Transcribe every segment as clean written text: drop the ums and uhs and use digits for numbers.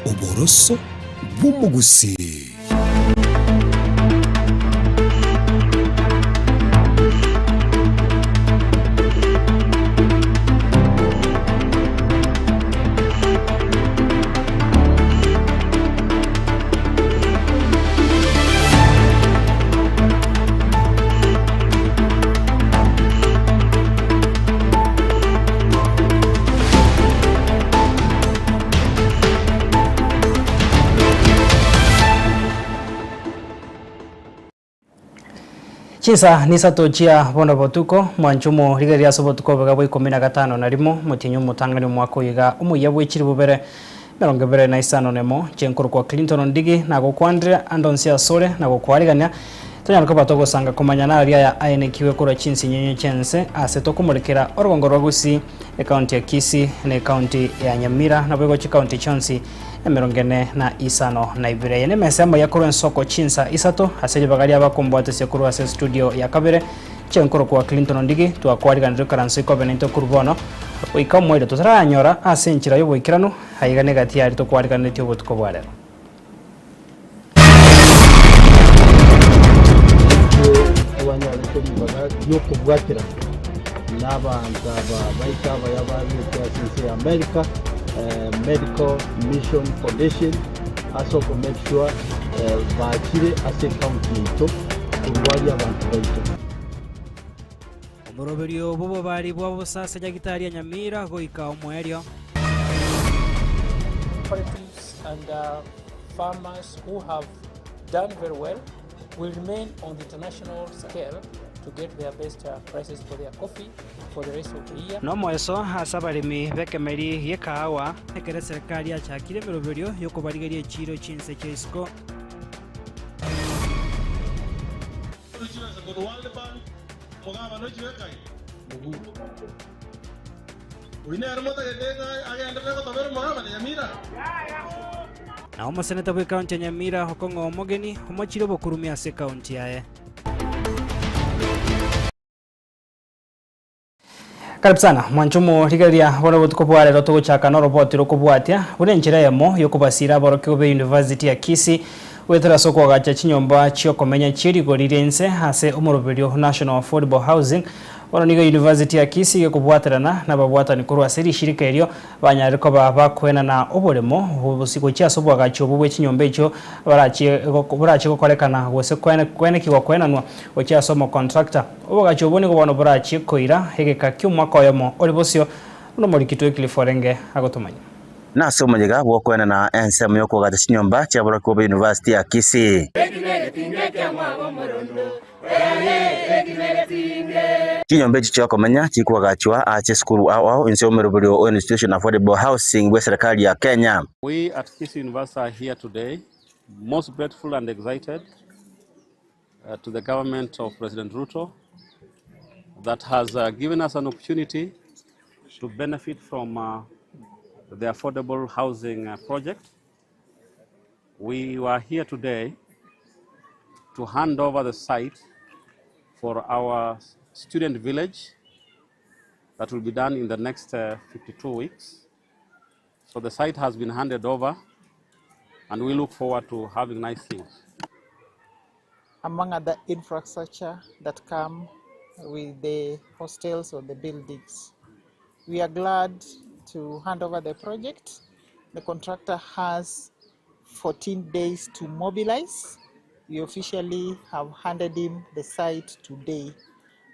Oboroso bw'omogusii. Chinsa nisato chia bono botuko, mwanche omorigereria ase obotuko oboiga bwa ikomi na gatano na rimo, omotienyi omotang'ani omwaka oyo iga omoyia bwe chilifu bibere emerongo ebere na isano na emo, inche nkorokwa Clinton Ondigi, nagokwanire ande onsi asore na gokwarigania, Tonyare koba togosanga komanya naria aya aenekiwe korwa chinsinyo chi'ense ase tokomorekera orogongo rwa Gusii, ekaunti ya Kisii, na ekaunti ya Nyamira, naboigo chikaunti chionsi emerongo ene na isano na ibere. Eye nemesa emoyia korwa ensoko chinsa isato ase ribaga ri'abakombwatesia korwa ase estudio ya kabere inche nkorokwa Clinton Ondigi, twakwariganirie ikaranso ikobe naintwe korwa bono goika omoerio totarayanyora ase enchera y'oboikeranu, aiga negati yaria tokwariganetie obotuko bwa rero. Intwe twanyorete ribaga ri'okobwatera nabaanto aba baito abaya baruete ase ense ya America, Medical Mission Foundation, ase oko make sure bachire ase ecounty yaito korwaria abanto baito. Omoroberio bw'obobari bwa bosa ase Nyagitari ya Nyamira goika omoerio. Cooperatives and farmers who have done very well will remain on the international scale to get their best prices for their coffee for the rest of the year. Nomoeso ase abaremi b'ekemeri gi'ekahawa. Ekero eserekari yachakire emeroberio y'okobarigeria echiiro chinse chia isiko. Na omoseneta bw'ekaunti ya Nyamira okong'oa omogeni omochire obokurumi ase ekaunti yaye. Karibu sana mwanche omorigereria bono obotuko bwa rero togochaka noroboti rokobwatia buna enchera eyemo yokobasira aborokigwa be University ya Kisii goetera ase okoagacha chinyomba chiokomenya chierigori ri'ense ase omoroberio National Affordable Housing Bono nigo University ya Kisii gekobwaterana nababwatani korwa ase rishirika erio banyarire koba bakoenana oboremo gochia ase oboagachi obwo bwe chinyomba echio barachie borachie gokorekana gose koenekigwa koenanwa gochia ase omocontractor. Oboagachi obwo nigo bono borachie koira egeka ki'omwaka oyomo ore bosio buna omoriki Wycliffe orenge agotomanya. Nase omoyega bw'okoenana ensemo y'okoagacha chinyomba chi'aborokigwa ba University ya Kisii. Chinyomba echi chi'okomenya chikoagachwa ase esukuru ao ao inse y'omeroberio o Institution Affordable Housing bw'eserekari ya Kenya. We at Kisii University are here today most grateful and excited uh, to the government of President Ruto that has uh, given us an opportunity to benefit from uh, the affordable housing uh, project. We were here today to hand over the site for our student village that will be done in the next uh, 52 weeks. So the site has been handed over and we look forward to having nice things. Among other infrastructure that come with the hostels or the buildings. We are glad to hand over the project. The contractor has 14 days to mobilize. We officially have handed him the site today.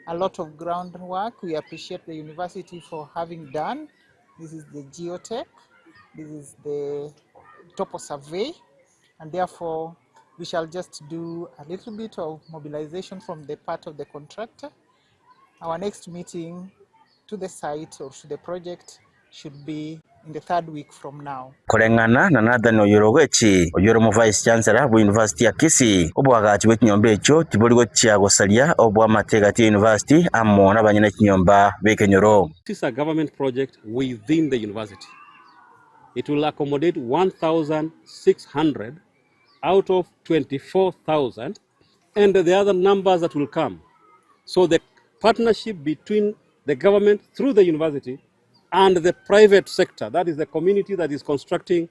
A lot of groundwork we appreciate the university for having done. This is the geotech, this is the topo survey, and therefore we shall just do a little bit of mobilization from the part of the contractor. Our next meeting to the site or to the project should be in the third week from now. Koreng'ana na Nathan Oyorogechi, oyio ore omovice chancellor bwe University ya Kisii, oboagachi bwe chinyomba echio tibori gochia gosaria oboamate egati ya university amo nabanyene chinyomba b'ekenyoro. This is a government project within the university. It will accommodate 1,600 out of 24,000 and the other numbers that will come. So the partnership between the government through the university and the private sector, that is the community that is constructing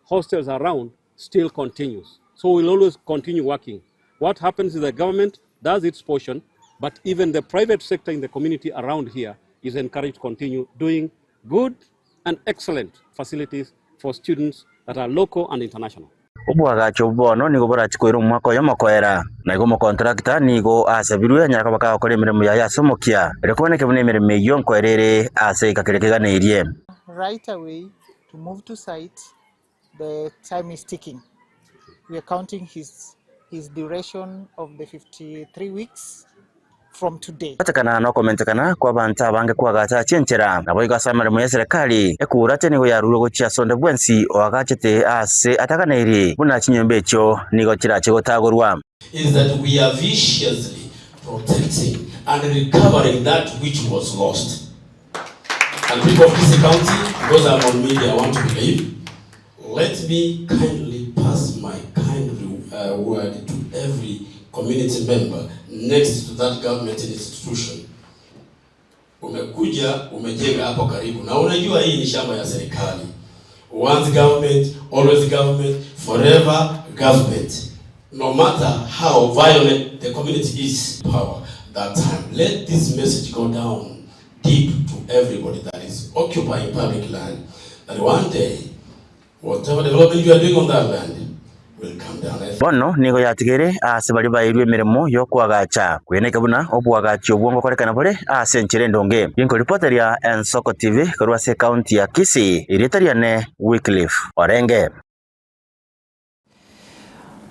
hostels around still continues. So we'll always continue working. What happens is the government does its portion, but even the private sector in the community around here is encouraged to continue doing good and excellent facilities for students that are local and international. Oboagachi obwo bono nigo borachi koira omwaka oyomo koera, na igo omokontrakta nigo asabirwe anyare koba kagokora emeremo yaye ase omokia, erio kobaneke buna emeremo eyio nkoera ere ase egeka keria keganeirie. Right away to move to site the time is ticking we are counting his, his duration of the 53 weeks from today. Gotekana na okomentekana kw'abanto abange kw'agacha chinchera, naboigo ase ameremo y'eserekari, ekurate nigo yarurwe gochia ase onde bwensi oagachete aase ataganeiri, buna chinyomba echio nigo chirache gotagorwa. Is that we are viciously protecting and recovering that which was lost. And people of Kisii County, because I'm on media, I want to believe, let me kindly pass my kind uh, word to every community member next to that government institution. Umekuja umejenga hapo karibu na unajua hii ni shamba ya serikali. Once government, always government, forever government. No matter how violent the community is, power that time. Let this message go down deep to everybody that is occupying public land that one day whatever development you are doing on that land will come down. Bono nigo yatigaire aase baria baeirwe emeremo y'okoagacha, kweneka buna oboagachi obwo ngokorekana bore ase enchera endonge. Ginkoripoteria Ensoko TV korwa ase ecounty ya Kisii, erieta riane Wycliffe Orenge.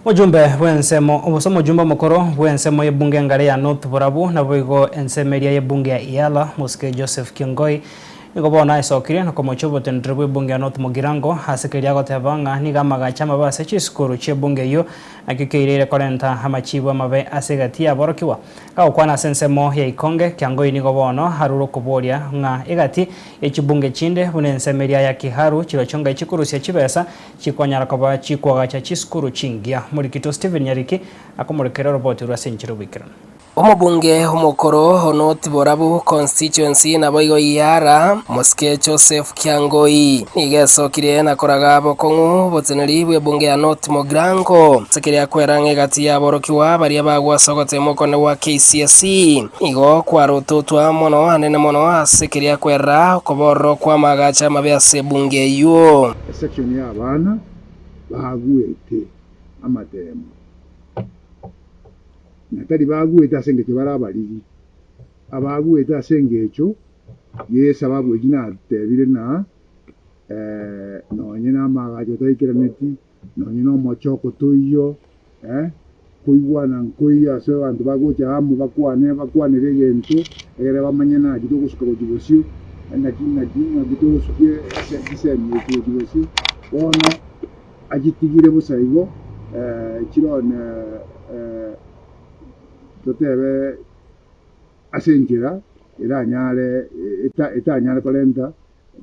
Mojumbe bw'ensemo gose omojumbe omokoro bw'ensemo y'ebunge engare ya North Borabu naboigo ensemo eria y'ebunge ya Iala Mosike Joseph Kiongoi nigo bono aesokirie na komochia oboteneneri bw'ebunge ya North Mugirango ase keria agoteba ng'a nigo amagacho amabe ase chisukuru chi'ebunge eyio nakio keireire korenta amachibu amabe ase egati y'aborokigwa. Gagokwana ase ensemo ya Ikonge, Kiangoi nigo bono arure okoboria ng'a egati ye chibunge chinde buna ensemo eria ya Kiharu chirochio ngai chikorusia chibesa Chikonyara koba chikoagacha chisukuru chingiya. Omorikito Stephen Nyariki akomorekera oroboti orwo ase enchera oboikeranu. Omobunge omokoro o North Borabu Constituency naboigo Iyara, Omosike Joseph Kiangoi, nigo esokire na koraga bokong'u oboteneri bw'ebunge ya North Mugirango ase keria kwera ng'a egati y'aborokigwa baria bagwa ase ogotema okone gwa KCSE nigo kwarototwa mono anene mono ase keria kwerera okobororo kw'amaagacho amabe ase ebunge eyio. Esection y'abana bagwete amatemo, na tari bagwete ase engencho bare abariri, abagwete ase engencho y'esababu eyio natebire ng'a nonye namagacho otaikeraneti, nonye nomochoko toiyo, koigwana nkoiyo ase abanto bagocha amo bakwane bakwanere egento, egere bamanye naki togosuka gochia bosio, naki naki naki togosukia chisemi echi gochia bosio. Bono achitigire bosa igo, chirone totebe ase enchera eranyare etanyare korenta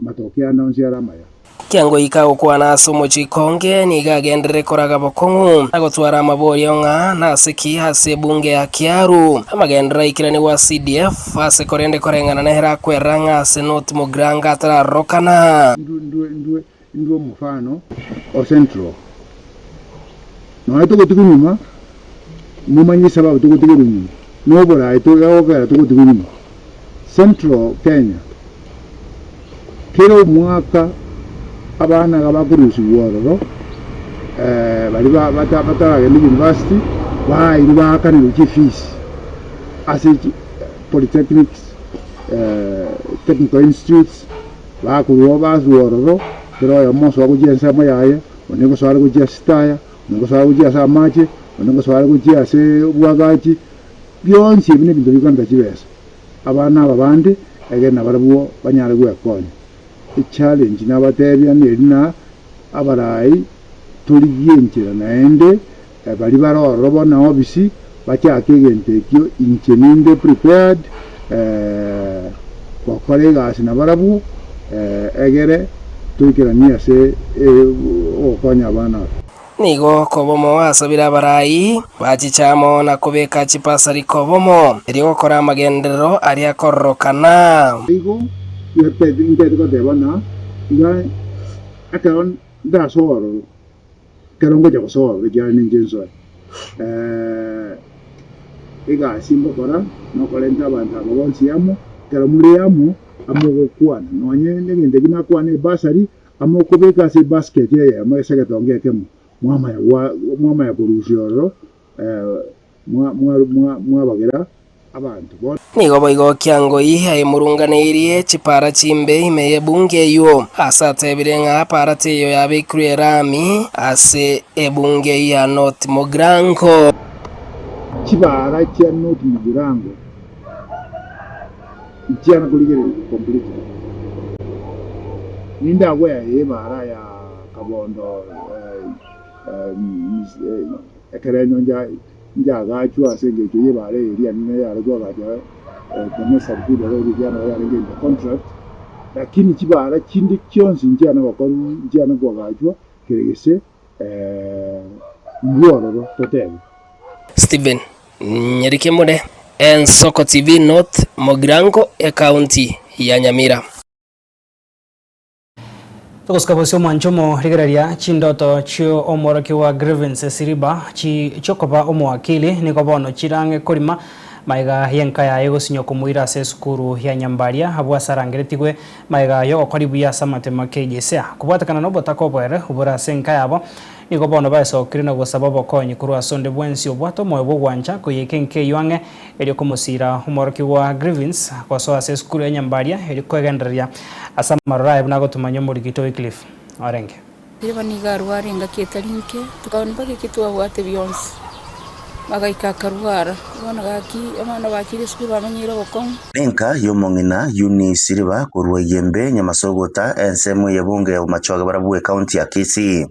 matokeo ande onsi are amaya. Kiangoika gokwana ase omochiko onge nigo agenderere koraga bokong'u na gotwara amaborio ng'a nase ki ase ebunge ya Kiaru amagenderero aikeranigwe a CDF ase korende koreng'ana nere akwerera ng'a ase North Mugirango atararorokana. Ndwe ndwe omofano o Central. Nonya togotigwa nyuma, momanye esababu togotigerwa nyuma, noborae egokera togotigwa nyuma. Central Kenya, kera omwaka abana iga bakorusigwa ororo, baria bataragenda university, bairwe baakanerwa chifees ase polytechnics, technical institutes, bakorwa baswa ororo, kera oyomo osoa gochia ensemo yaye. Onde ngosoa are gochia ase chitaya, onde ngosoa are gochia ase amache, onde ngosoa are gochia ase obwagachi, bionsi ebi nebinto bikorenta chibesa. Abana aba bande egere nabarabwo banyare gwekonya. Echallenge nabatebia neri na abarai torigie enchera naende baria bare ororo bono obisi bachake egento ekio inche ninde prepared gokora egasi nabarabwo egere toikeranie ase ogokonya abana aba. Nigo kobomo asabire abarai bachiche amo na kobeka chipasari kobomo, erio gokora amagenderero aria akororokana. Igo intete goteba ng'a iga ekero. Ndasoa ororo, ekero ngocha gosoa ororo ekiagera ninche nsoe. Egasi ngokora nokorenta abanto aba bonsi amo, ekero more amo, amo gokwana nonye negento ekio nakwana ebasari, amo okobeka ase ebasket eyemo ase egetonga ekemo, mwamanya gwa mwamanya korusia ororo mwabagera abanto. Bono. Nigo boigo Kiangoi aimurunganeirie chipara chimbe ime y'ebunge eyio, ase atebire ng'a para teiyo yabekirwe erami ase ebunge ya North Mugirango. Chibara chia North Mugirango nchiana korigereria completely. Ninde agwea ebara ya Kabondo Ekerenyo nchagachwa ase engencho y'ebaara eria nene yare koagachwa the necessary period of eria nabo yarenge in the contract, lakini chibaara chinde chionsi nchiana gokorwa nchiana koagachwa kere gese mbwororo totebe. Stephen Nyerikemure, Ensoko TV North Mogirango, Ekaunti ya Nyamira. Togosika bosio omwancho omorigereria chindoto chi'omworokigwa Grievance Siriba chi chiokoba omowakili nigo bono chirang'e korima magega y'enka yaye gosinywa komoira ase esukuru ya Nyambaria abwo ase arangeretigwe magega y'ogokora buya ase amatemo a KJSEA. Kobwatekana nobotaka oboere obore ase enka yabo nigo bono baesokire na gosaba obokonyi korwa ase onde bwensi obwate omoyo bw'ogwancha koiyeka enka eyio ang'e erio komosiira omworokigwa Grievance gosoa ase esukuru ya Nyambaria erio kwegendereria Ase amaroro aye buna agotomanya omorikito Wycliffe orenge. Riroba nigo arware engaki etari nke, tokaona mpaka eki twabwate bionsi, bagaika akarwara. Bono gaki abana bachire esukuru bamenyeire obokong'u. Enka y'omong'ina Eunice Riba korwa Iyembe, Nyamasogota, ensemo y'ebunge ya Bomachoge barabwo ekaunti ya Kisii.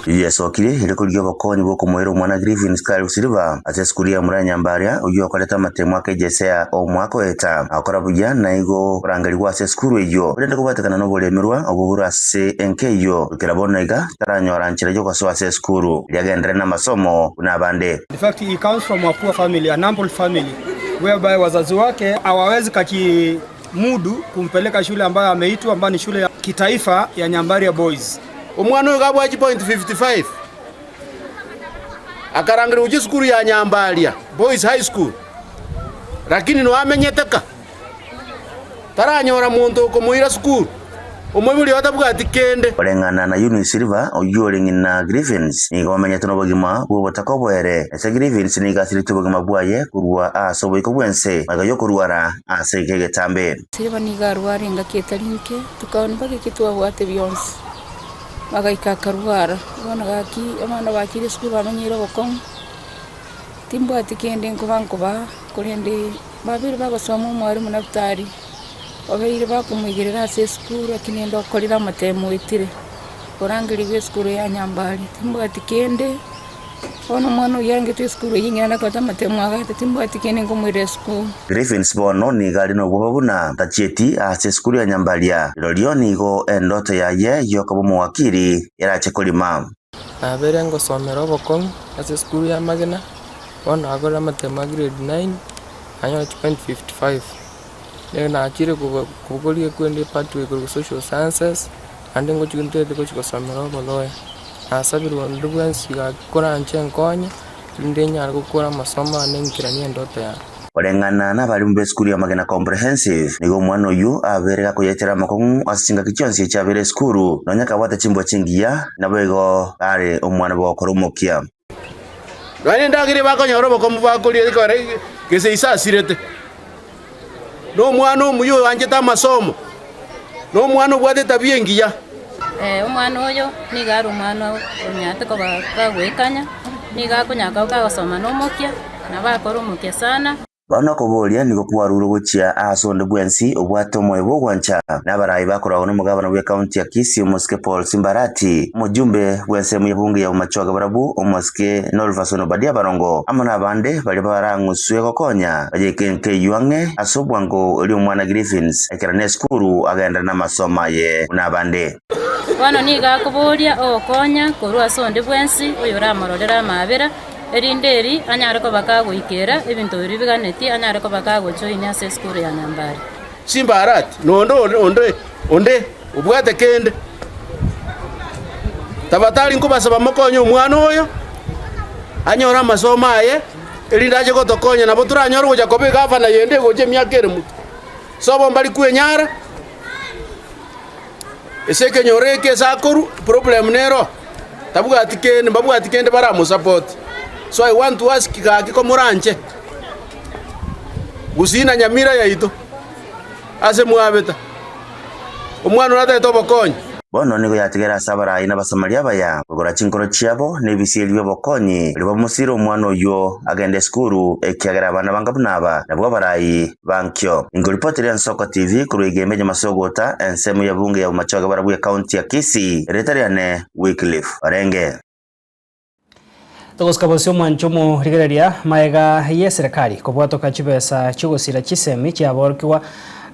Yesokire ere korigia obokonyi bw'okomoira omwana Griffin Scarlett Silva ase esukuru ya Muraya Nyambaria oyio okorete amatemo ake Jesea omwaka oeta na gokora buya naigo korangerigwa ase esukuru eyio korende kobwatekana noboremerwa obwo bore ase enka eyio goikera bono iga taranyora nchera yogosoa ase esukuru erio agenderere namasomo buna abande. In fact, he comes from a poor family, an humble family whereby wazazi wake hawawezi kakimudu kumpeleka shule ambayo ameitwa ambayo ni shule ya kitaifa ya Nyambaria Boys. Omwana oyo gabwate chipoint 55 akarangerigwa gochia esukuru ya Nyambaria Boys High School, lakini noe amenyete ka, taranyora monto okomoira sukuru, omoibori oye tabwati kende. Koreng'ana na Eunice River, oyio ore ng'ina Griffins, nigo bamenyete nobogima bw'obotaka oboere. Ase Griffins nigo asirete obogima bwaye korwa ase oboiko bw'ense magega y'okorwara ase egeka egetambe. Siriba nigo arware engaki etari nke, tokaona mpaka eki twabwate bionsi. Bagaika akarwara, bono gaki abana bachire esukuru bamenyeire obokong'u, timbwati kende nkoba nkobaa, korende babeire bagosoma omwalimu Naftali, babeire bakomoigerera ase esukuru lakini ende okorire amatemo oetire, orangerigwe esukuru ya Nyambari, timbwati kende. Bono omwana oyio arengetwe esukuru eyio eng'ina nakorete amatemo agate, timbwati kende nkomoira esukuru. Griffins bono nigo are nobwoba buna tachieti ase esukuru ya Nyambaria, rirorio nigo endoto yaye yokoba omowakiri erache korima. Nabeire ngosomera obokong'u ase esukuru y'amagena, bono nagorire amatemo a grade nine, nanyora chipoint 55. Nigo nachire kobogoria ekwende epathway korwa social sciences, naende ngochia ntete gochia gosomera oboloya. Nasabire onde bwensi gaki koranche nkonye, erinde nyare gokora amasomo ane nkeranie endoto yane. Koreng'ana nabarimu b'esukuru ya Magena Comprehensive, nigo omwana oyio abeire gakoyetera amakong'u ase chingaki chionsi echi abeire esukuru, nonya kabwate chimbwa chingiya, naboigo are omwana bw'ogokora omokia. Nonya nendagera bakonyora obokombu bakoria ekero gese ise asirete. Na omwana omuya oyoanchete amasomo, na omwana obwate etabia engiya. Omwana oyo nigo are omwana onyarete koba kagoekanya, nigo akonyara koba kagosoma na omokia, nabo akore omokia sana. Bono okoboria nigo kwarurwe gochia aase onde bwensi obwate omoyo bw'ogwancha, na abarai bakoragwa nomogabana bw'ekaunti ya Kisii omosike Paul Simbarati, omojumbe bw'ensemo y'ebunge ya Bomachoge barabwo omosike Nolverson Obadia Barongo, amo nabande baria barang'uswe gokonya bayeike enka eyio ang'e ase obwango erio omwana Griffins aikerane esukuru agenderere namasomo aye buna abande. Bono nigo akoboria ogokonya korwa ase onde bwensi oyoramororere amaabera, Erinde eri anyare koba kagoikera ebinto biria biganetie, anyare koba kagojoinia ase esukuru ya Nyambari. Simbarati, na onde onde onde obwate kende. Tafadhali nkobasaba mokonye omwana oyo anyore amasomo aye, erinde ache gotokonya nabo toranyore gocha koba egavana yende egocha emiaka ere motwe. Sobo mbari kwenyara, ase ekenyoro eke ase akorwa, problem nero, tabwati kende mbabwati kende baramosupport. So I want to ask gaki komoranche, Gusii na Nyamira yaito, ase mwabeta, omwana oria atagete obokonyi. Bono nigo yatigera ase abarai na Abasamaria abaya kogora chinkoro chiabo na ebisieri bi'obokonyi, erio bamosiire omwana oyio agende esukuru, ekiagera abana banga buna aba nabwo abarai bankio. Inkoripotera Ensoko TV korwa Igembe Nyamasogota, ensemo ya bunge ya Bomachoge barabwo ekaunti ya Kisii, erieta riane Wycliffe Orenge. Togosika bosio omwancho omorigereria maega y'eserekari kobwatoka chibesa chiogosira chisemi chiaborokigwa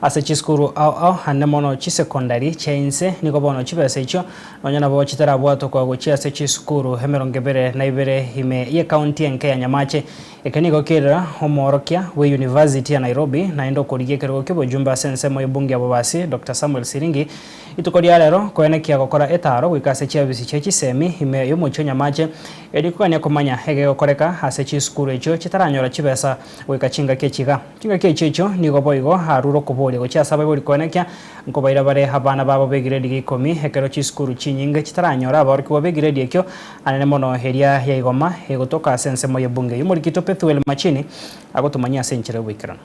ase chisukuru ao ao ande mono chisekondari chia inse nigo bono chibesa echio nonya nabo chitarabwatokwa gochia ase chisukuru 22 ime y'ekaunti enke ya Nyamache. Eke nigo kerera omoorokia bwe University ya Nairobi naende okorigia ekerogo ki'obojumbe ase ensemo y'ebunge ya Bobasi Doctor Samuel Siringi Rituko ria rero koenekia gokora etaaro goika ase chiabisi chie chisemi ime y'omochie o Nyamache, erio kogania komanya egegokoreka ase chisukuru echio chitaranyora chibesa goika chingaki echi iga. Chingaki echio echio nigo boigo arure okoboria gochia ase abaibori koenekia nkobaira bare abana babo b'egiredi gia ikomi ekero chisukuru chinyinge chitaranyora abaorokigwa b'egiredi ekio anene mono eria ya igoma egotoka ase ensemo y'ebunge y'omorikito Pethuel Machini agotomanyia ase enchera y'oboikeranu.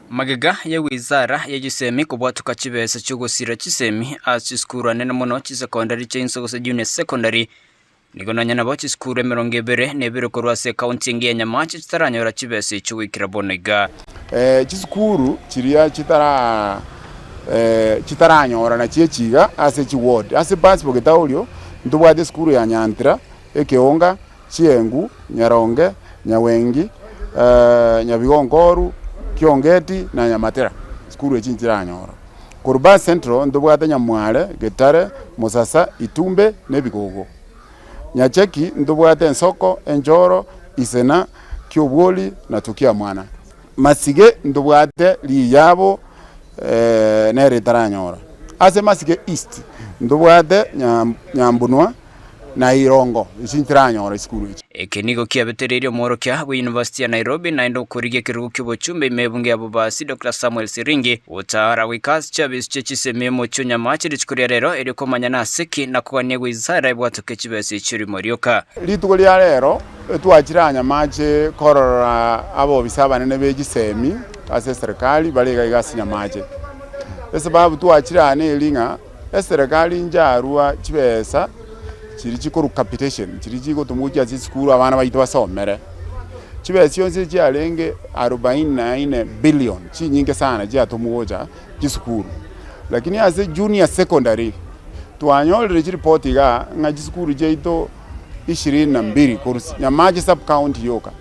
Magega ye wizara ye chisemi kobwatoka chibesa chi'ogosira chisemi ase chisukuru anene mono chisekondari chia inse gose junior secondary, nigo nonya nabo chisukuru 21 na ibere korwa ase ekaunti engiya ya Nyamache chitaranyora chibesa echio goikera bono iga. Chisukuru chiria chitara chitaranyora nachio echi iga ase chiward. Ase Basi Getaorio ntobwate esukuru ya Nyantira, Ekeonga, Chiengu, Nyaronge, Nyawengi, Nyabigonkoru, Kiongeti na Nyamatera, sukuru echi nchiranyora. Korwa Basi Central ntobwate Nyamware, Getare, Musasa, Itumbe na Ebigogo. Nyacheki ntobwate Ensoko, Enchoro, Isena, Kiobwori na Tukiamwana. Masige ntobwate Riyabo nere etaranyora. Ase Masige East ntobwate Nyambunwa na irongo echi ntiranyora esukuru echi. Eke nigo kiabetereirie omworokia bwe University ya Nairobi naende okorigia ekerogo ki'obochumbe ime ebunge ya Bobasi Doctor Samuel Siringi gotaara goika ase chiabisi chie chisemi omochie o Nyamache rituko ria rero erio komanya nase ki na kogania goisara ebwatoke chibesa echio rimo rioka. Rituko ria rero twachire aa Nyamache korora abobisa abanene be chisemi ase eserikari bare iga iga ase Nyamache. Esababu twachire aa neri ng'a Eserekari njarua chibesa chiria chikorwa capitation, chiria chigotomwa gochia ase esukuru abana baito basomere. Chibesa chionsi echiarenge arobaini na ine billion, chinyinge sana chiatomwa gocha chisukuru. Lakini ase junior secondary, twanyorire chiripoti igaa ng'a chisukuru chiaito ishirini na mbiri korwa Nyamache sub county yoka,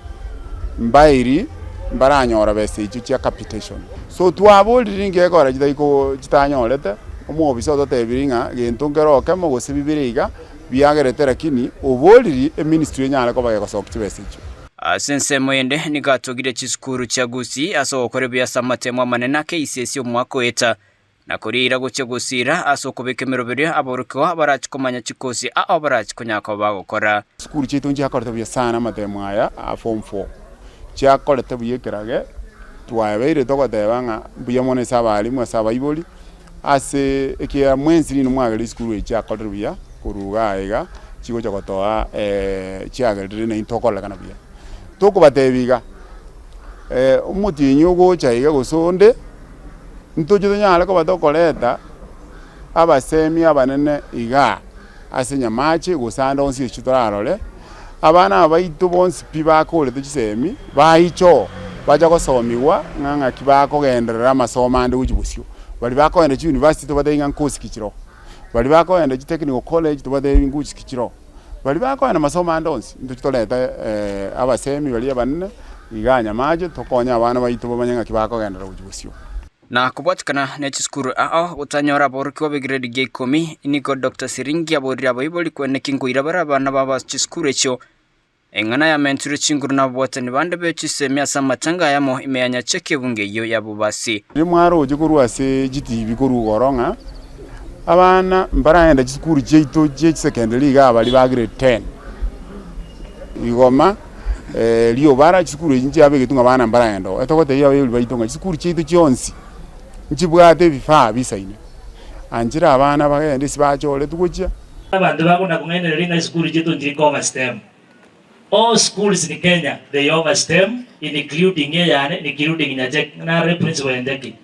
mbairi mbaranyora besa echio chia capitation. So twaborire ninki gekogera chitari ko chitanyorete, omwofisa ototebirie ng'a gento nkero okemo gose bibere iga, biagerete lakini oboriri eministry enyare koba gegosokia chibesa echio. Ase ensemo ende nigo atogirie chisukuru chia Gusii ase ogokora ebuya ase amatemo amanene a KCSE omwaka oeta, Na koriira gochia gosiira ase okobeka emeroberio aborokigwa barache komanya chikosi ao barache konyara koba bagokora. Chisukuru chiaito nchiakorete buya sana amatemo aya a form four, chiakorete buya ekerage, twabeire togoteba ng'a mbuya mono ase abalimu ase abaibori, ase ekiagera mwensi rinde mwagerire chisukuru echi chiakorire buya korwa igaa iga, chigocha gotoa chiagerire naintwe tokorekana buya. Tokobatebia iga, omotienyi ogocha iga gose onde. Ntoche tonyare koba tokoreta abasemi abanene igaa ase Nyamache gose ande onsi echio torarore, abana aba baito bonsi pi bakorete chisemi, baiche oo, bacha gosomigwa ng'a ng'aki bakogenderera amasomo ande gochia bosio. Baria bakogenda chiuniversity tobatebi ng'a nkosi ki chire oo, baria bakogenda chitechnical college tobatebi nkosi ki chire oo, baria bakogenda masomo ande onsi, ntoche torete abasemi baria abanene igaa Nyamache tokonye abana baito bamanye ng'aki bakogenderera gochia bosio. Na kobwatikana ne chisukuru ao gotanyora aborokigwa b'egredi gia ikomi, nigo Doctor Siringi aborire abaibori kweneki nkoira bare abana babo ase chisukuru echio. Eng'ana yamentirwe chinguru nababwatani bande be chisemi ase amatanga ayamo ime ya Nyacheki ebunge eyio ya Bobasi. Riria mwaroche korwa ase chitibi korwa igoro ng'a. Abana mbaragende chisukuru chiaito chie chisecondary iga baria ba grade ten, Igoma, Riobara, chisukuru echi nchiabegetwe ng'a abana mbaragende oo. Etogotebia abaibori baito ng'a chisukuru chiaito chionsi nchibwate ebifaa bisaine, anchera abana bagende ase bachoretwe gochia. Abanto bakona kong'ainereria ng'a esukuru chiaito nchiri koma STEM. All schools in Kenya they offer STEM including eyane including Nyacheki nare principal ya Nyacheki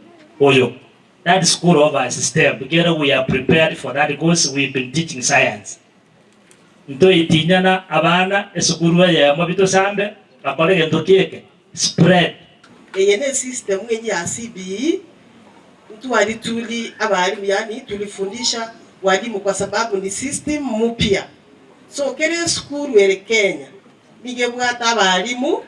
oyo. That school offers STEM ekiagera we are prepared for that course we've been teaching science. Ntoitinyana abana esukuru eyemo bitosambe bakore egento kieke spread. Eye ne system enye ya CBE, ntwari tuli abalimu yaani tulifundisha walimu kwa sababu ni system mupya. So kera esukuru ere Kenya nigo ebwate abalimu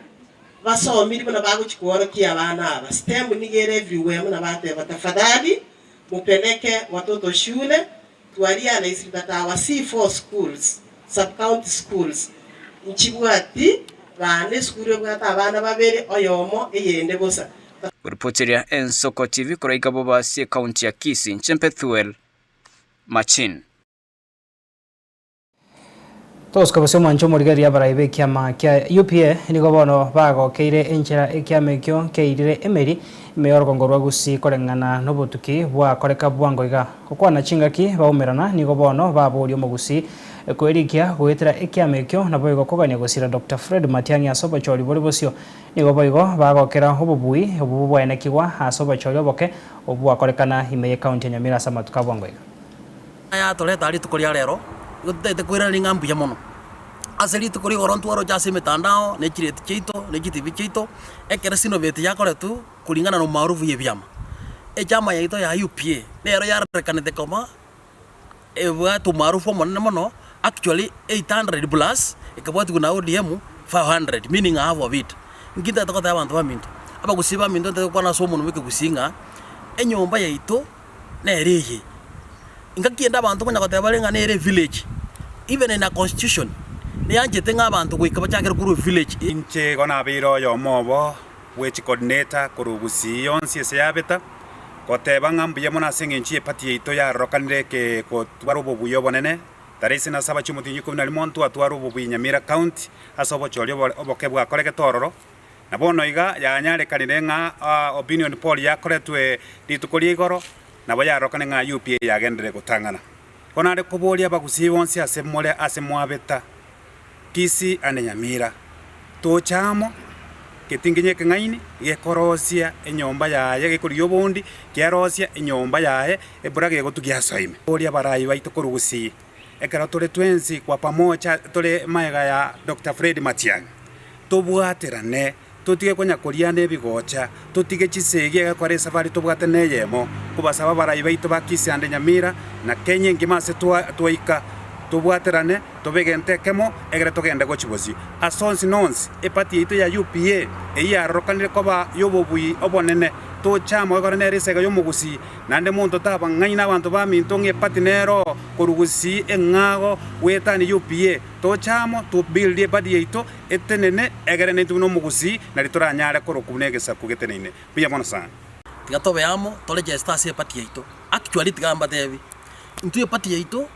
basomire buna bagochia koorokia abana aba. STEM nigo ere everywhere buna bateba tafadhali mupeleke watoto shule twa realized that our C4 schools, sub county schools nchibwati bana esukuru ebwate abana babere oyomo eyende bosa. Goripoteria Ensoko TV korwa Bobasi ekaunti ya Kisii, inche Pethuel Machin. Togosuka bosio omwancho omorigereria abarai b'ekiama kia UPA nigo bono bagokeire enchera ekiama ekio keirire emeri ime y'orogongo rwa Gusii koreng'ana nobotuki bwakoreka bwango iga. Gokwana chingaki baumerana nigo bono baboria omogusii kwerikia goetera ekiama ekio naboigo kogania gosira Doctor Fred Matiang'i ase obochori bore bosio. Nigo boigo bagokera obobui obwo bwaenekigwa ase obochori oboke obwo bwakorekana ime y'ecounty ya Nyamira ase amatuko a bwango iga. Ayatoreta rituko ria rero, nigo totaete koiraneria ng'a mbuya mono. Ase rituko rigoro ntwaroche ase emetandao, ne chireti chiaito, ne chitibi chiaito, ekero sinoveti yakoretwe kulingana na umaarufu ya ebiama. Echama yaito ya UPA nero yarorekanete koba ebwate umaarufu omonene mono, actually 800 plus, ekabwatigwa na ODM 500 meaning half of it. Inki ntagete gotebia abanto baminto? Abagusii baminto ntagete gokwana ase omonwa bwa ekegusii ng'a, enyomba yaito nere eye. Engaki ende abanto konya goteba bare ng'a nere evillage, even in a constitution, neanchete ng'a abanto goika bachakere korwa evillage. Inche igo nabeire oyomo obo bwe chicoordinator korwa Gusii yonsi ase yabeta, goteba ng'a mbuya mono ase eng'encho y'eparty yaito yarorokanire eke gotwara obobuya obonene, tarehe ise na saba chi'omotienyi ikomi na rimo ntwatware obobuya Nyamira County ase obochori oboke bwakoregete ororo. Na bono iga yanyarekanire ng'a opinion poll yakoretwe rituko ria igoro, nabo yarorokane ng'a UPA yagenderere gotang'ana. Bono are koboria abagusii bonsi ase more ase mwabeta, Kisii and Nyamira, tocha amo, getinginye ekeng'aini gekorosia enyomba yaye gekorigia obondi, kiarosia enyomba yaye ebura gegotugia asoa ime. Boria abarai baito korwa Gusii, ekero tore twensi kwa pamoja tore magega ya Doctor Fred Matiang'i, tobwaterane, totige konya koriana ebigocha, totige chisegi egekora esafari tobwate neyemo, kobasaba abarai baito ba Kisii ande Nyamira na Kenya engima ase twaika, tobwaterane, tobe egento ekemo, egere togende gochia bosio. Ase onsi na onsi, eparty yaito ya UPA eyio yarorokanire koba yobobui obonene, toche amo egere nere esega yomogusii, naende monto tabang'aina abanto baminto ng'a eparty nero korwa gusii eng'ago goetania UPA, toche amo to build eparty yaito etenene, egere naintwe buna omogusii, nario toranyare korokwa buna egesaku geteneine. Mbuya mono sana. Tiga tobe amo, toregeste ase eparty yaito. Actually tiga mbatebi, intwe eparty yaito,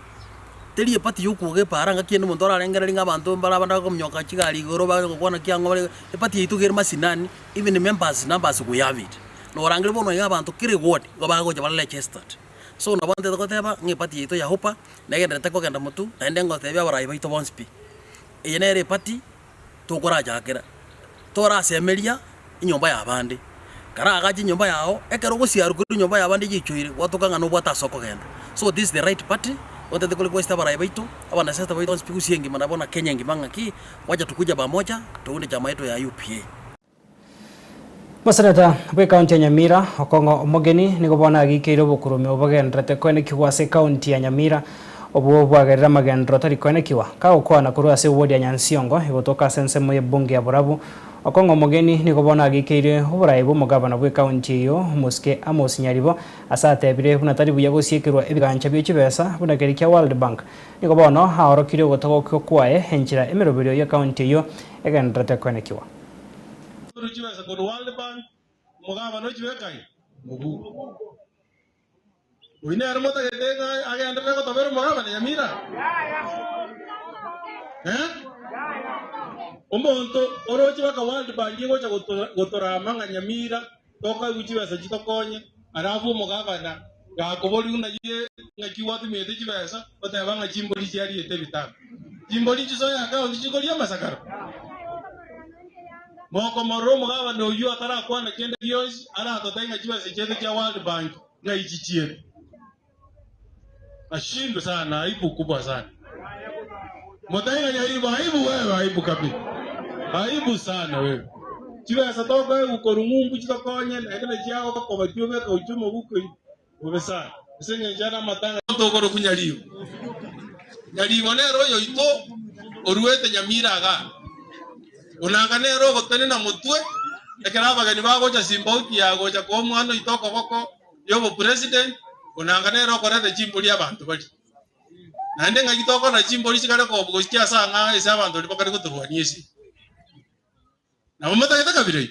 teri eparty yokwoga epaara ngaki ende omonto orarengereria ng'a abanto mbare abande bakominyoka chigari igoro bare gokwana ki ang'o bare, eparty yaito iga ere masinani, even members numbers we have it. Norangeria bono iga abanto kera eward, igo bagocha bare registered. So nabo ntagete goteba ng'a eparty yaito ya UPA, negendererete kogenda motwe, naende ngotebia abarai baito bonsi pi. Eye nere epati tokorachakera, torasemeria enyomba y'abande. Karaagache enyomba yao, ekero ogosiarwa korwa enyomba y'abande eyeichoire, gwatoka ng'a nobwate ase okogenda. So this is the right party, otagete ko request abarai baito, abanasiasa baito bonsi pi gusii engima nabo na Kenya engima ng'aki, wacha tukuja pamoja, tounde chama yetu ya UPA. Omoseneta bw'ekaunti ya Nyamira, Okong'o Omogeni, nigo bono agikeire obokurume obogendererete koenekigwa ase ekaunti ya Nyamira, obwo bwagerire amagenderero tari koenekigwa. Kagokwana korwa ase ewodi ya Nyansiongo egotoka ase ensemo y'ebunge ya Borabu, Okong'o Omogeni nigo bono agikeire oborai bw'omogabana bw'ekaunti eyio, Omosike Amos Nyaribo, ase atebire buna tari buya gosiekerwa ebigancha bie chibesa buna keria kia World Bank. Nigo bono aorokirie ogotogokigwa kwaye enchera emeroberio y'ekaunti eyio egendererete koenekigwa. Korwa chibesa korwa World Bank, omogabana ochibeka aye mobuko. Oyio nere motagete ng'a agenderere gotobera omogabane Nyamira? Eh? Omonto oroche baka World Bank egocha gotorama ng'a Nyamira tokoegwa chibesa chitokonye, alafu omogabana gakoboria buna ye ng'aki gwatumiete chibesa, oteba ng'a chimbori chiariete ebitabu. Chimbori chisoe account chikoria amasakara? Mokomorora omogabane oyio atarakwana kende gionsi, aratotebi ng'a chibesa chiaito chia World Bank ng'ai chichiete. Ashindwe sana, aibu kubwa sana. Motaiga nyaribo, aibu wewe, aibu kabisa. Aibu sana wewe. Chibesa tokoegwa korwa ng'umbu chitokonye, naende na chiagokoba chiobeka gochia omobuko ime, bobe sana. Ase eng'encho ere amatanga tokorokwa nyaribo. Nyaribo nere oyoito oruete Nyamira igaa. Onanga nere ogotenena motwe ekero abageni bagocha Simbauti ya gocha koa omwana oito okoboko y'obopresident, onanga nere okoreta chimbori abanto baria. Naende ng'aki tokora chimbori chikare kobu gochia ase ang'aa ase abanto baria bakare gotorwania ase. Nabo motagete kabira eyio?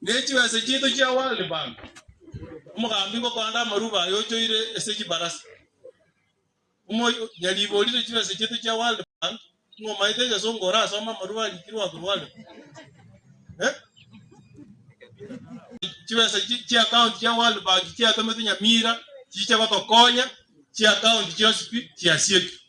Ne chibesa chiaito chia World Bank, omogambi ngokoanda amaruba aye ochoire ase chibarasa. Omoyo nyaribo orire chibesa chiaito chia World Bank, ng'a omaete egesongo orasome amaruba arikirwe akorwa World Bank. Eh? Chibesa chi account chia World Bank chiatometwe Nyamira chiche gotokonya, chi account chionsi pi chiasiekire.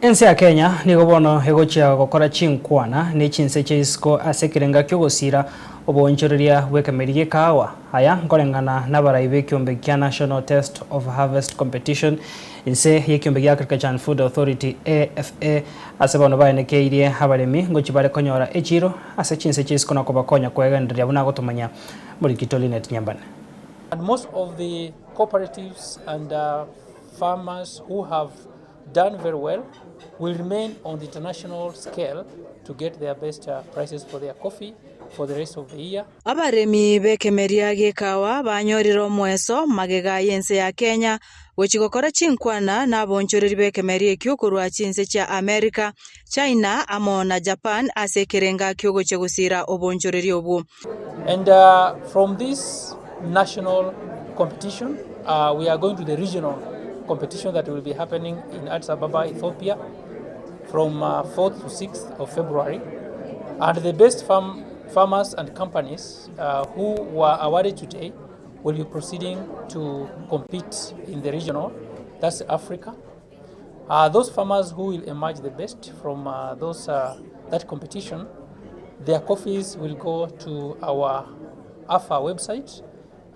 Ense ya Kenya nigo bono egochia gokora chinkwana ne chinse chia isiko ase ekerenga ki'ogosiira oboonchoreria bw'ekemeri gi'ekahawa. Aya nkoreng'ana nabarai b'ekiombe kia National Test of Harvest Competition inse y'ekiombe gia Agriculture and Food Authority, AFA, ase bono baenekeirie abaremi ngochia bare konyora echiiro ase chinse chia isiko na kobakonya kwegendereria buna agotomanya Morikito Linet Nyambane. And most of the cooperatives and farmers who have done very well will remain on the international scale to get their best uh, prices for their coffee for the rest of the year. Abaremi b'ekemeria gi'ekawa banyorire omweso magega y'ense ya Kenya gochia gokora chinkwana naboonchoreri b'ekemeria ekio korwa chinse chia Amerika, China amo na Japan ase ekerenga ki'ogochia gosiira oboonchoreri obwo. And uh, from this national competition, uh, we are going to the regional competition that will be happening in Addis Ababa, Ethiopia, from uh, 4th to 6th of February. And the best farm, farmers and companies uh, who were awarded today will be proceeding to compete in the regional, that's Africa. Uh, those farmers who will emerge the best from uh, those, uh, that competition, their coffees will go to our AFA website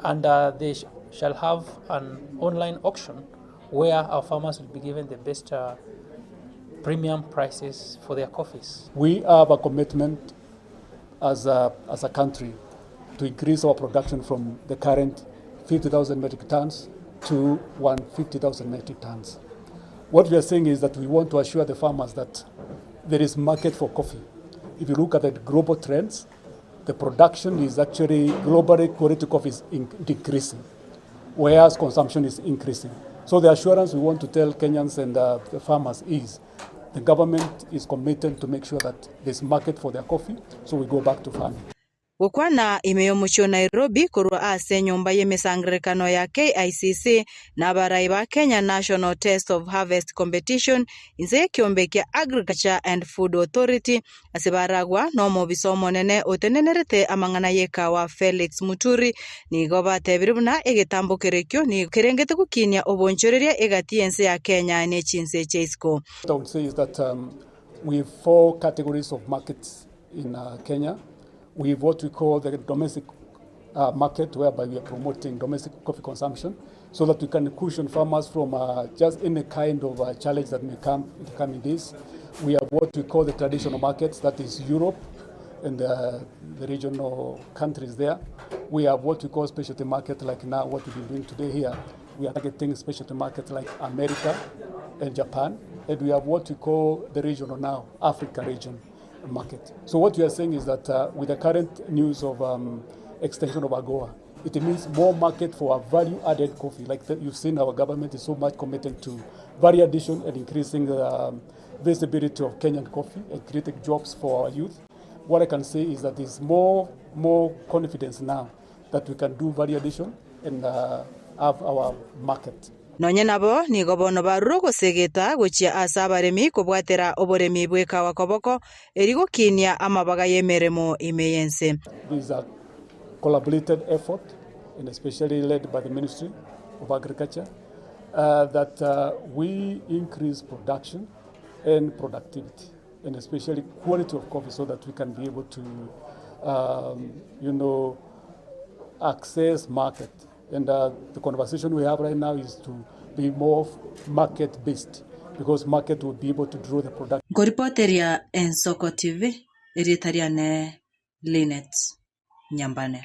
and uh, they sh shall have an online auction where our farmers will be given the best uh, premium prices for their coffees. We have a commitment as a, as a country to increase our production from the current 50,000 metric tons to 150,000 metric tons. What we are saying is that we want to assure the farmers that there is market for coffee. If you look at the global trends, the production is actually globally quality coffee is decreasing, whereas consumption is increasing. So the assurance we want to tell Kenyans and uh, the farmers is the government is committed to make sure that there's market for their coffee, so we go back to farming. Gokwana ime y'omochie o Nairobi korwa ase enyomba y'emesangererekano ya KICC na abarai ba Kenya National Test of Harvest Competition inse y'ekiombe kia Agriculture and Food Authority ase baragwa nomobisa omonene otenenerete amang'ana y'ekawa Felix Muturi nigo batebire buna egetambo kerekio nigo kerengete gokinia obonchoreria egati y'ense ya Kenya ne chinse chia isiko. What I would say is that um, we have four categories of markets in uh, Kenya. We have what we call the domestic uh, market, whereby we are promoting domestic coffee consumption so that we can cushion farmers from uh, just any kind of uh, challenge that may come in the coming days. We have what we call the traditional markets, that is Europe and uh, the regional countries there. We have what we call specialty market, like now what we've been doing today here. We are targeting specialty markets like America and Japan. And we have what we call the regional now, Africa region market. So what we are saying is that uh, with the current news of um, extension of AGOA, it means more market for our value-added coffee. Like the, you've seen, our government is so much committed to value addition and increasing the um, visibility of Kenyan coffee and creating jobs for our youth. What I can say is that there's more, more confidence now that we can do value addition and have our market. Nonye nabo, nigo bono barure ogosegeta gochia ase abaremi kobwatera oboremi bw'ekawa koboko, eri gokinia amabaga y'emeremo ime y'ense. This is a collaborated effort and especially led by the Ministry of Agriculture that we increase production and productivity and especially quality of coffee so that we can be able to um, you know access market and uh, the conversation we have right now is to be more market based because market will be able to draw the production. Nkoripoteria Ensoko TV, erieta riane Linet Nyambane.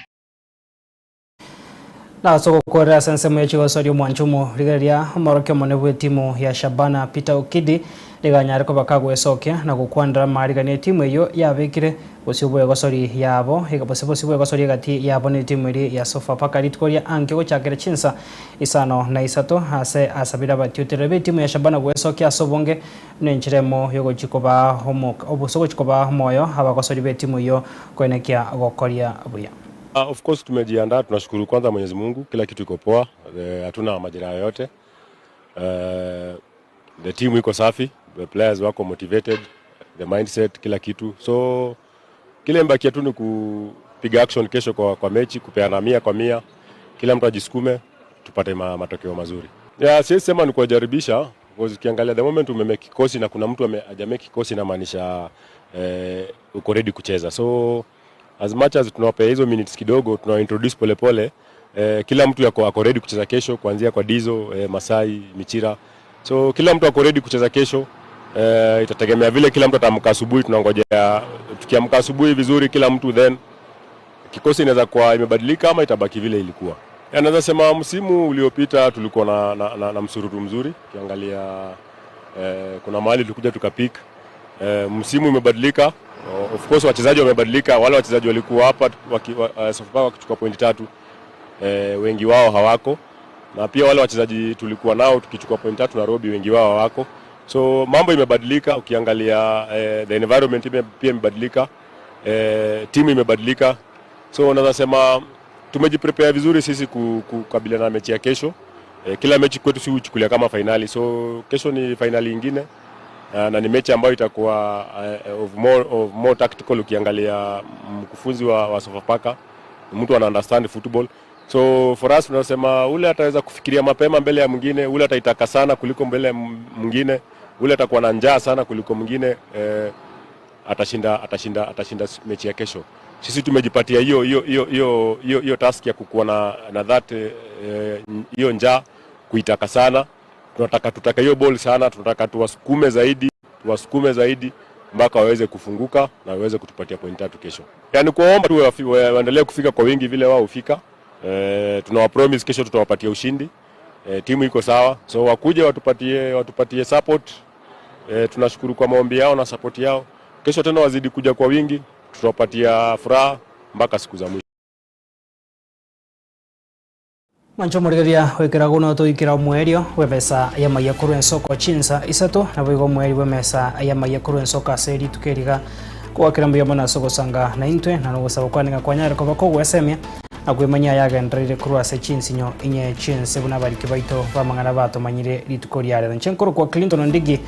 Na ase ogokwerera ase ensemo ye chigosoria omwancho omorigereria omorokia omonene bw'etimu ya Shabana Peter Okidi nigo anyare koba kagwesokia na gokwanera amaarigani etimu eyio yabekire bosio bw'egosori yabo gose bosio bw'egosori egati yabo netimu eria ya Sofapaka rituko ria ankio gochakera chinsa isano na isato ase asabire abatiotereri b'etimu ya Shabana gwesokia ase obonge buna enchera emo yogochia kobaa gose ogochia kobaa omoyo abagosori b'etimu eyio koenekia gokoria buya. Of course tumejiandaa, tunashukuru kwanza Mwenyezi Mungu, kila kitu iko poa, hatuna majeraha yoyote. The team iko safi, the players wako motivated, the mindset, kila kitu. So kile mbakia tu ni kupiga action kesho kwa, kwa mechi, kupeana mia kwa mia, kila mtu ajisukume tupate ma, matokeo mazuri. Yeah, siwezi sema ni kuwajaribisha because ukiangalia the moment umemake kikosi na kuna mtu hajamake kikosi inamaanisha eh, uko ready kucheza. So as much as tunawapea hizo minutes kidogo, tunawa introduce polepole eh, kila mtu yako ako ready kucheza kesho kuanzia kwa Dizo eh, Masai, Michira. So kila mtu ako ready kucheza kesho. Eh, itategemea vile kila mtu ataamka asubuhi, tunangojea tukiamka asubuhi vizuri kila mtu then kikosi inaweza kuwa imebadilika ama itabaki vile ilikuwa. Naweza sema msimu uliopita tulikuwa na, na, na, na msururu mzuri ukiangalia eh, kuna mahali tulikuja tukapick eh, msimu imebadilika. Of course wachezaji wamebadilika, wale wachezaji walikuwa hapa waki, wa, uh, Sofapaka wakichukua pointi tatu eh, wengi wao hawako, na pia wale wachezaji tulikuwa nao tukichukua pointi tatu Nairobi, wengi wao hawako, so mambo imebadilika. Ukiangalia eh, the environment ime, pia imebadilika eh, timu imebadilika, so naweza sema tumejiprepare vizuri sisi kukabiliana na mechi ya kesho. Eh, kila mechi kwetu si huchukulia kama fainali, so kesho ni fainali ingine na ni mechi ambayo itakuwa of more, of more tactical. Ukiangalia mkufunzi wa, wa Sofapaka mtu ana understand football, so for us tunasema ule ataweza kufikiria mapema mbele ya mwingine, ule ataitaka sana kuliko mbele ya mwingine, ule atakuwa na njaa sana kuliko mwingine eh, atashinda atashinda atashinda mechi ya kesho. Sisi tumejipatia hiyo hiyo hiyo hiyo hiyo hiyo task ya kukuwa na, na that hiyo njaa kuitaka sana. Tunataka tutaka hiyo ball sana, tunataka tuwasukume zaidi, tuwasukume zaidi mpaka waweze kufunguka na waweze kutupatia point tatu kesho. Yaani kuwaomba tu waendelee kufika kwa wingi vile wao hufika. Eh, tunawa promise kesho tutawapatia ushindi. Eh, timu iko sawa, so wakuje watupatie watupatie support. Eh, tunashukuru kwa maombi yao na support yao. Kesho tena wazidi kuja kwa wingi, tutawapatia furaha mpaka siku za mwisho. Mwancho omorigereria goikera bono toikera omoerio bw'emesa y'amaiya korwa ensoko chinsa isato, naboigo omoerio bw'emesa y'amaiya korwa ensoko ase rituko eri iga. Kogwakera mbuya mono ase ogosanga naintwe, na nogosaba kwane ng'a kwanyare koba kogwesemia na kwemanyia ayagendereire korwa ase chinsinyo inye chi'ense buna abariki baito b'amang'ana batomanyire rituko ria rero. Inche nkorokwa Clinton Ondigi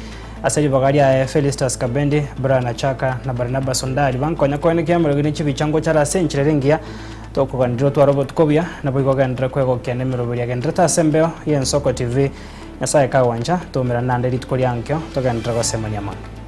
ase ribaga riaye Felistus Kabendi, Brian Achaka na Barnabas Ondari bankonya koenekia emerogo ne chibicha ngochare ase enchera ere engiya Tokoganire otware obotuko obuya, naboigo ogenderere kwegokia nemeroberi agenderete ase embeo y'Ensoko TV. Nyasae kagwancha, toumerane naende rituko ria ankio, togenderere gosemania amange.